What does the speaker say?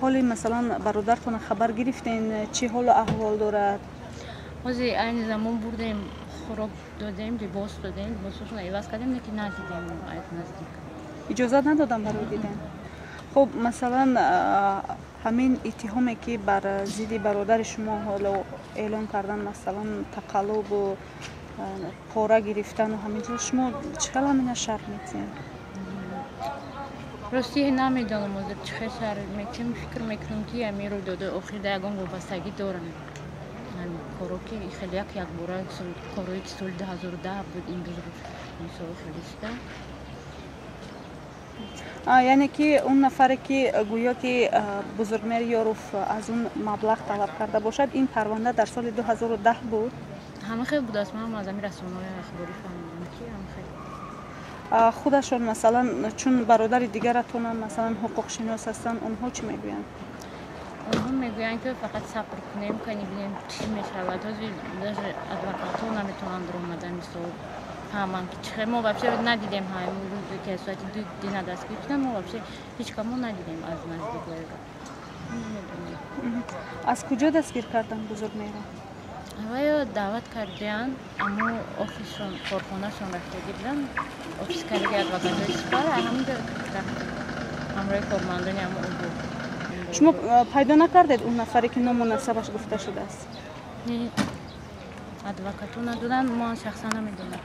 Ҳоли, масалан, бародаратона хабар гирифтен, чӣ ҳолу аҳвол дорад? Ҳозир айни замон бурдем, хӯрок додем, либос додем, либосошона иваз кардем, лекин надидем аз наздик. Иҷозат надодам барои дидан. Хуб, масалан, ҳамин иттиҳоме, ки бар зидди бародари шумо ҳоло эълон кардан, масалан, тақаллубу пора гирифтану ҳамин чиз, шумо чӣ хел ҳамина шарҳ метиҳед? Рости, намедонам ҳозир чӣ хел шарҳ метиҳем. Фикр мекунам, ки ҳамин рӯйдодои охир да ягон вобастагӣ доранд ҳамин коро, ки хеле як якбора корое, ки соли 2010 буд, имрӯз мисол хеле шуда. Яъне ки он нафаре, ки гӯё ки Бузургмеҳр Ёров аз он маблағ талаб карда бошад, ин парванда дар соли 2010 буд? Ҳама хел будааст. Ман аз ҳамин расонаҳои ахборӣ фаҳмидам, ки ҳама хел. Худашон, масалан, чун бародари дигаратонам, масалан, ҳуқуқшинос ҳастанд, онҳо чӣ мегӯянд? Онҳо мегӯянд, ки фақат сабр кунем, кани бинем, чӣ мешавад. Ҳозир даже адвокатҳо наметавонанд омада, мисол, фаҳманд, ки чӣ хел. Мо вообще надидем. Ҳамин рӯзе, ки соати 2 дина дастгир шуданд, мо вообще ҳеҷ камо надидем аз наздик вайро, намедонем. Аз куҷо дастгир карданд Бузургмеҳро? Вайо даъват кардиянд, аммо офисшон, корхонашон рафтагӣ буданд, офис кардаги адвокатҳои Сипар, ҳаминҷо рафтем ҳамроҳи кормандони ҳамо обу. Шумо пайдо накардед он нафаре, ки ному насабаш гуфта шудааст? Не, адвокатҳо надоданд, мо шахсан намедонам.